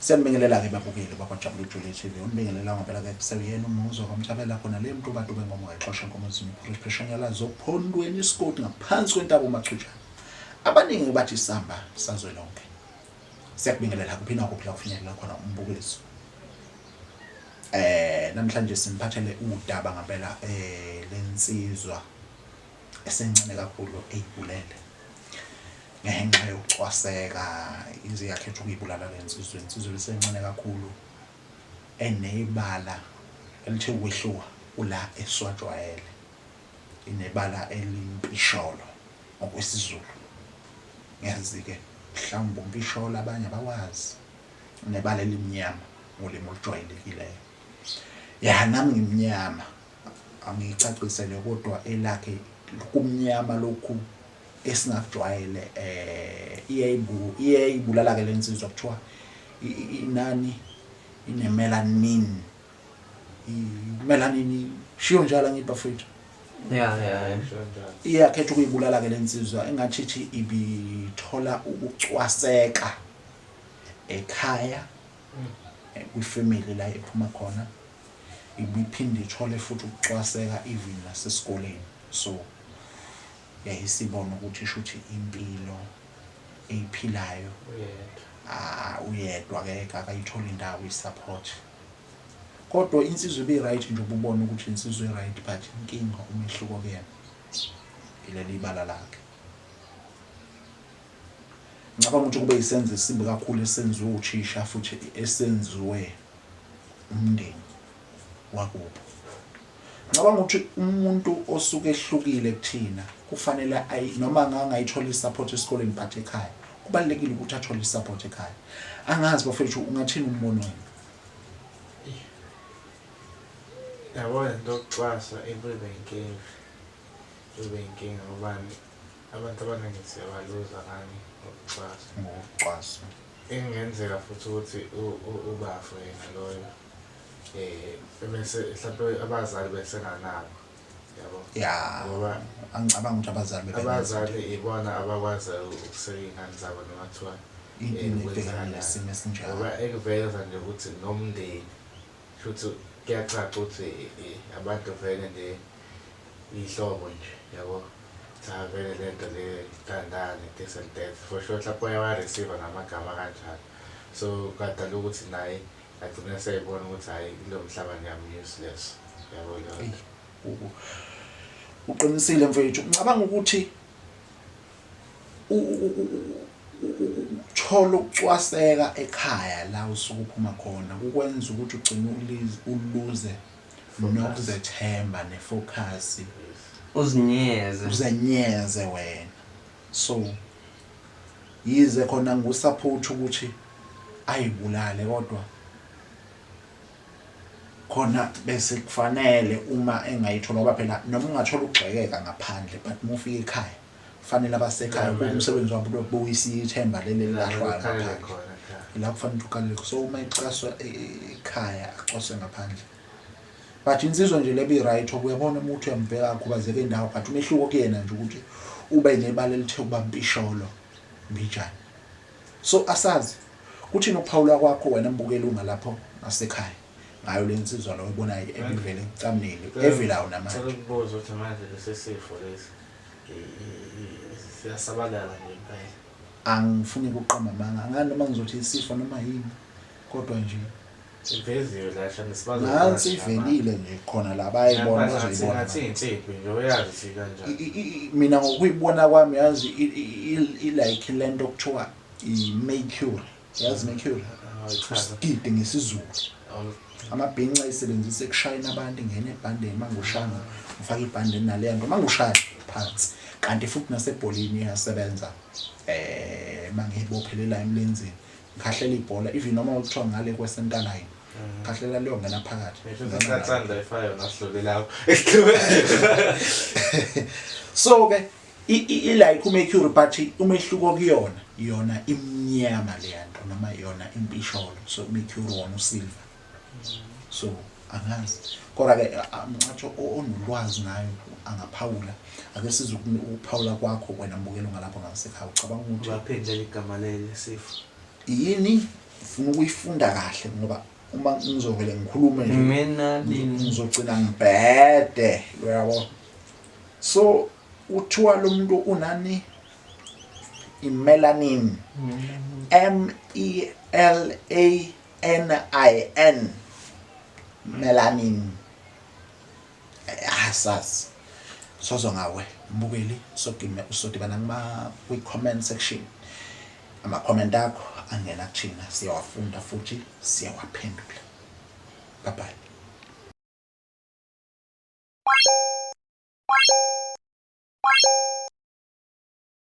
Siyanibingelela-ke babukeli bakwaJabulujule TV. Unibingelela ngempela-ke kusewuyena umuzwa kwamthabela khona le mntu bantu benkomo ngayixosha inkomo ezinye pheshanyalazo phondweni isigodi ngaphansi kwentaba uMachujana. Abaningi bathi isamba sazwelonke. Siyakubingelela kuphi nakuphi la ufinyelela khona umbukiso. Namhlanje siniphathele udaba ngempela lensizwa esencane kakhulu eyibulele ngenxa yokucwaseka ize yakhetha ukuyibulala le nsizwa. Insizwa esencane kakhulu enebala elithe ukwehluka kula esiwajwayele, inebala elimpisholo ngokwesiZulu. Ngiyazi-ke mhlawumbe umpisholo abanye abawazi, unebala elimnyama ngolimi olujwayelekileyo. Ya nami ngimnyama angiyicacisele kodwa elakhe kumnyama lokhu esingakujwayele iyayibulala ke lensizwa kuthiwa inani inemelanin i-melanin shiyo njalo angithi bafethu. Ya. Iyakhetha ukuyibulala ke lensizwa engathi ithi ibithola ukucwaseka ekhaya kwifamily la ephuma khona, ibiphinde ithole futhi ukucwaseka even nasesikoleni. So yayisibona ukuthi shuthi impilo eyiphilayo uyedwa akekho, akayitholi indawo i-support. Kodwa insizwa ibi-right nje ububona ukuthi insizwa i-right, but inkinga umehluko kuyena ileli ibala lakhe. Ngicabanga ukuthi kube isenzo esimbi kakhulu esenziwe uthisha futhi esenziwe umndeni wakubo. Ngicabanga ukuthi umuntu osuke ehlukile kuthina kufanele noma angangayithola i-support esikoleni but ekhaya kubalulekile ukuthi athole i-support ekhaya. Angazi bafethu ungathini umbono wenu? Yabo le nto yokucwaswa ibuye ibe inkinga, ibe inkinga ngobani abantu abaningi siyabaluza ngani ngokucwaswa. Ngokucwaswa. Engenzeka futhi ukuthi ubafo yena loyo bese mhlawumbe abazali besenganabo yabo. Ya. Ngoba angicabanga ukuthi abazali abazali ibona abakwazi ukuseka iy'ngane zabo noma kuthiwa ibhekana nesimo esinjalo. Ngoba ekuveza nje ukuthi nomndeni futhi kuyacaca ukuthi abantu vele nje ihlobo nje yabo. Cha vele lento le tandane this and that for sure mhlawumbe uyawa-receive namagama kanjalo. So kwadala ukuthi naye agcine seyibona ukuthi hhayi kulo mhlaba nje I'm useless yabo leyo nto. Uqinisile mfethu. Ngicabanga ukuthi ukuthola ukucwaseka ekhaya la usuke uphuma khona kukwenza ukuthi ugcine uluze nokuzethemba nefocus, uzinyeze uzenyeze wena. So yize khona ngusupport ukuthi ayibulale, kodwa khona bese kufanele uma engayithola, ngoba phela noma ungathola ukugxekeka ngaphandle but uma ufika ekhaya kufanele abasekhaya kube umsebenzi wabo lokubuyisa ithemba leli elilahlwayo ngaphandle, la kufanele ukuthi uqalele. So uma ecaswa ekhaya acwaswe ngaphandle, but insizwa nje lebi right, uyabona uma uthi uyambheka akhubazeke indawo, but umehluko kuyena nje ukuthi ube nebala elithe ukuba mpisholo mbijana. So asazi kuthini ukuphawula kwakho wena mbukeli ungalapho ngasekhaya ngayo le nsizwa lo oyibonayo ebivele ekucamneni evelayo namanje. Ngicela ukubuza ukuthi manje lesi sifo lesi siyasabalala nje impela? Angifuni ukuqamba amanga, angani noma ngizothi isifo noma yini, kodwa nje Iveziwe la shame sibazo. Nansi ivelile nje khona la bayibona bazoyibona. Ngathi insiphi nje uyazi sikanjani. Mina ngokuyibona kwami yazi i like lento okuthiwa i-mercury. Yazi mercury? Isigidi ngesiZulu. Amabhinca isebenzisa ekushayeni abantu ingena ebhandeni mangushaya ufaka ibhande naleya nto mangushaya phansi. Kanti futhi nasebholini iyasebenza mangiyibophelela emlenzeni. Ngikhahlela ibhola even noma kuthiwa ngale kwe-center line, khahlela liyongena phakathi. So ke i-like umercury, but umehluko kuyona yona imnyama leya nto noma yona impisholo, so umercury wona usilver. So angazi kodwa ke mncatsho onolwazi ngayo angaphawula. Ake sizwe ukuphawula kwakho wena mbukelo ngalapho ngasekhaya, ucabanga ukuthi baphinde igama leli sifo yini? Ngifuna ukuyifunda kahle ngoba uma ngizovele ngikhulume nje Melanin. ngizogcina ngibhede uyabo. So uthiwa lo muntu unani imelanin M E L A N I N melanin asazi sozo ngawe mbukeli sogime usodibana kuma kwi comment section ama comment akho angena kuthina siyawafunda futhi siyawaphendula bye bye.